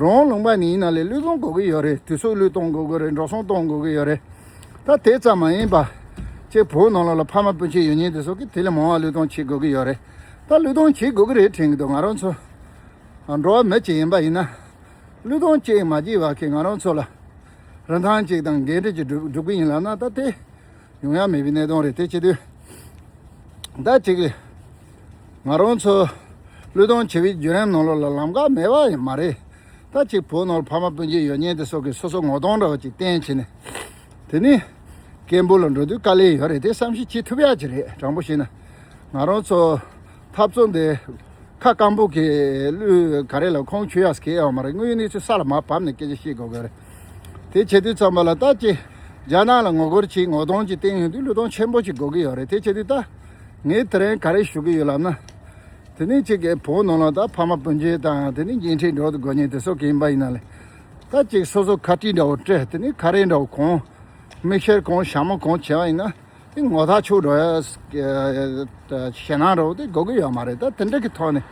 རང་ལུང་པ་ནས་ཡིན་ན་ལས་བློས་གཏོང་དགོས་ཀྱི་ཡོད་རེད། དུས་ཚོད་བློས་གཏོང་དགོས་ཀྱི་རེད། འགྲོ་སོང་གཏོང་དགོས་ཀྱི་ཡོད་རེད། ད་དེ་ཙམ་མ་ཡིན་པ། ཅིག་བོད་ནང་ལོགས་ལ་ཕ་མ་སྤུན་མཆེད་ཡོད་མཁན་དེ་ཚོ་གིས་དེ་ལས་མང་བ་བློས་གཏོང་བྱེད་དགོས་ཀྱི་ཡོད་རེད། ད་བློས་གཏོང་བྱེད་དགོས་ཀྱི་རེད་དྲན་གྱི་འདུག་ང་རང་ཚོ་འགྲོ་བ་མི་གཅིག་ཡིན་པ་ཡིན་ན། བློས་གཏོང་བྱེད་མ་བྱེད་པ་གིས་ང་རང་ཚོ་ལ་རིན་ཐང་གཅིག་དང་འགན་འཁྲི་གཅིག་སྒྲུབ་སྒྲུབ་ཀྱི་ཡིན་ལབ་ན། ད་དེ་ཡོང་ཡ་མེད་པའི་གནད་དོན་རེད། དེ་བྱེད་དུས་ད་ཅིག་ང་རང་ཚོ་བློས་གཏོང་བྱེད་པའི་བརྒྱུད་རིམ་ནང་ལོགས་ལ་ལམ་ཁ་མེད་པ་ཡང་མ་རེད། ད་ཅིག་བོད་ནང་ལ་ཕ་མ་སྤུན་མཆེད་ཡོད་མཁན་དེ་ཚོ་གིས་སོ་སོ་ངོ་གདོང་འདྲ་བ་ཅིག་བསྟན་བྱས་ནས། དེ་ནས་སྐད་འབོད་ལ་འགྲོ་དུས་དཀའ་ལས་ཡོད་རེད། དེ་བསམ་ཤེས་བྱེད་ཐུབ་ཡ་ཅིག་རེད། དྲང་པོ་བཤད་ན་ང་རང་ཚོ་འཐབ་རྩོད་འདི་ཁ་སྐམ་པོ་གི་གླུ་ག་རེ་ལ་ཁོང་ཆུད་ཡག་སྐད་ཡོད་མ་རེད། དངོས་ཡོད་གནས་ཚུལ་ས་ལ་མར་བབས་ནས་སྐད་ཆ་བཤད་དགོས་ཀྱི་རེད། དེ་བྱེད་དུས་ཙམ་པ་ལ་ད་ཅི་རྒྱ་ནག་ལ་ངོ་རྒོལ་བྱེད། ངོ་གདོང་ཅིག་བསྟན་ཡོང་དུས་བློས་གཏོང་ཆེན་པོ་ཅིག་དགོས་ཀྱི་ཡོད་རེད། དེ་བྱེད་དུས་ད་ངས་དེ་རིང་ག་རེ་ཞུ་གི་ཡོད་ལབ་ན། དེ་ནས་ཅིག་གི་བོད་ནང་ལ་ད་ཕ་མ་སྤུན་མཆེད་དང་། དེ་ནས་གཉེན་འཕྲད་འགྲོ་དགོས་མཁན་དེ་ཚོ་གི་ཡིན་པ་ཡིན་ན་ལས། ད་ཅིག་སོ་སོ་ཁ་དཀྲིས་འདྲ་བོ་སྤྲད། དེ་ནས་ཁ་རས་འདྲ་བོ་གོན། མིག་ཤེལ་གོན། ཞྭ་མོ་གོན་བྱས་པ་ཡིན་ན། དེ་ངོ་ཐག་ཆོད་འགྲོ་ཡ་ཞེད་སྣང་འདྲ་བོ་དེ་དགོས་ཀྱི་ཡོད་མ་རེད། ད་དེ་འདྲ་གི་ཐོག་ནས་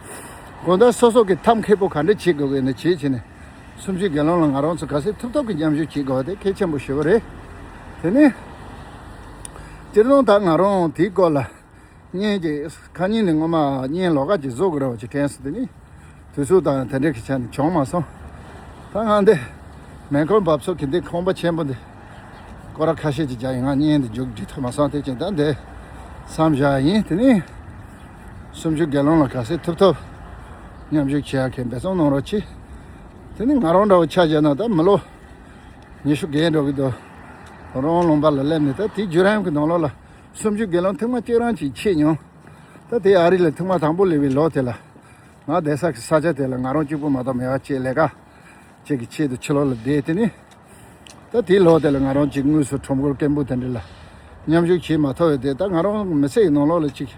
གང་ལྟར་སོ་སོ་གི་ཐབས་མཁས་པོ་ག་འདྲ་བྱེད་དགོས་ཀྱི་ན་བྱེད་བྱས་ནས། སུམ་ཅུ་སྒེར་ལངས་ལ་ང་རང་ཚོ་ག་ཚོད་ཐུབ་ཐུབ་ཀྱི་མཉམ་ཞུགས་བྱེད་དགོས་པ་དེ་གལ་ཆེན་པོ་ཞེ་པོ་རེད། དེ་ནས་སྤྱིར་བཏང་ད་ང་རང་དེའི་སྐོར་ལ་བརྙན་གྱི་ཁ་ཉིན་ནས་སྔོན་མ་བརྙན་ལོགས་ཀ་ཅིག་བཟོ་དགོས་རེད་བ་ཅིག་དྲན་སོང་། དེ་ནི་དུས་ཚོད་དང་དེ་འདྲ་གི་ཆ་ནས་བྱུང་མ་སོང་། ད་ང་འདི་མེ་འཁོར་འབབ་ཚུགས་ཀྱི་འདི་ཁང་པ་ཆེན་པོ་འདི་སྐོར་ར་ཁ་ཤས་ཅིག་རྒྱག་ཡིན། ང་བརྙན་འདི་མཇུག་སྒྲིལ་ཐུབ་མ་སོང་། དེ་ཅིག་ད་འདི་མཚམས་བཞག་ཡིན། དེ་ནི་སུམ་ཅུ་སྒེར་ལངས་ལ་ག་ཚོད་ཐུབ་ཐུབ་མཉམ་ཞུགས་བྱེད་ཡག་གི་འབད་བརྩོན་གནང་རོགས་གྱིས། དེ་ནི་ང་རང་འདྲ་བོ་ཆ་བཞག་ན་ད་མི་ལོ་ཉི་ཤུ་བརྒལ་འགྲོ་གི་འདུག་རོང་ལུང་པ་ལ་སླེབས་ནས། ད་དེའི་བརྒྱུད་རིམ་གྱི་ནང་ལོགས་ལ་ སུམ་ཅུ་དགེ་སློང་ཐེངས་མ་གཅིག་རང་ཅིག་ཆད་མྱོང་། ད་དེ་ཨ་རི་ལ་ཐེངས་མ་དང་པོ་སླེབས་པའི་ལོ་དེ་ལ། ང་བསྡད་ས་གི་ས་ཆ་དེ་ལ་ང་རང་གཅིག་པུ་མ་གཏོགས་མེད་པ་བྱས། ལས་ཀ་ཅིག་གི་ཆེད་དུ་ཕྱི་ལོགས་ལ་བསྡད། དེ་ནི་ད་དེའི་ལོ་དེ་ལ་ང་རང་ཅིག་དངོས་སུ་ཁྲོམ་སྐོར་སྐད་འབོད་དེ་འདྲ་ལ་མཉམ་ཞུགས་བྱེད་མ་ཐུབ་པས། དེ་ད་ང་རང་མི་ཚེ་ཡི་ནང་ལོགས་ལ་ཅིག་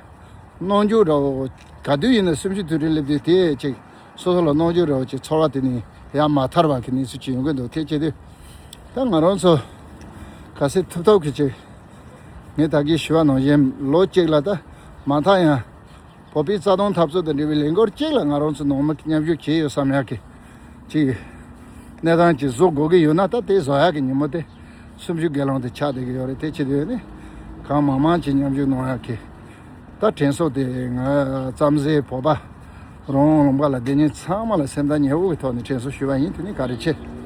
གནོང་འགྱོད་འདྲ་བོ། ག་དུས་ཡིན་ན་སུམ་ཅུ་དུས་དྲན་སླེབས་དུས་དེ་ཅིག་སོ་སོ་ལ་གནོང་འགྱོད་འདྲ་བོ་ཅིག་ཚོར་བ་དེ་ནི་ཡང་མ་ཐར་བ་གི་གནས་ཚུལ་ཅིག་ཡོང་གི་འདུག་དེ་བྱེད་དུས་ད་ང་རང་ཚོ་ག་ཚོད་ཐུབ་ཐུབ་གི་ཅིག་ངས་ད་གིན་ཞུས་པ་ནང་བཞིན་ལོ་གཅིག་ལ་ད་མ་མཐའ་ཡང་བོད་པའི་རྩ་དོན་འཐབ་རྩོད་དང་འབྲེལ་བའི་ལས་འགུལ་གཅིག་ལ་ང་རང་ཚོ་ནང་མི་མཉམ་ཞུགས་བྱས་ཡོད་བསམ་ཡག་གི་ཅིག་གནས་སྟངས་ཅིག་བཟོ་དགོས་ཀྱི་ཡོད་ན། ད་དེ་བཟོ་ཡག་གི་ཉིན་མོ་དེ་སུམ་ཅུ་དགེ་སློང་དེ་ཆགས་བསྡད་ཀྱི་ཡོད་རེད། དེ་བྱེད་དུས་ནི་གང་མང་མང་ཅིག་མཉམ་ཞུགས་གནང་ཡག་གི་ད་དྲན་གསོ་དེ་ང་རྩམ་ཟན་བོད་པ་རོང་ལུང་པ་ལ་བསྡད་མཁན་ཚང་མ་ལ་སེམས་ཐག་ཉེ་བོ་གི་ཐོག་ནས་དྲན་གསོ་ཞུ་བ་ཡིན། དེ་ནི་བཀའ་དྲིན་ཆེ།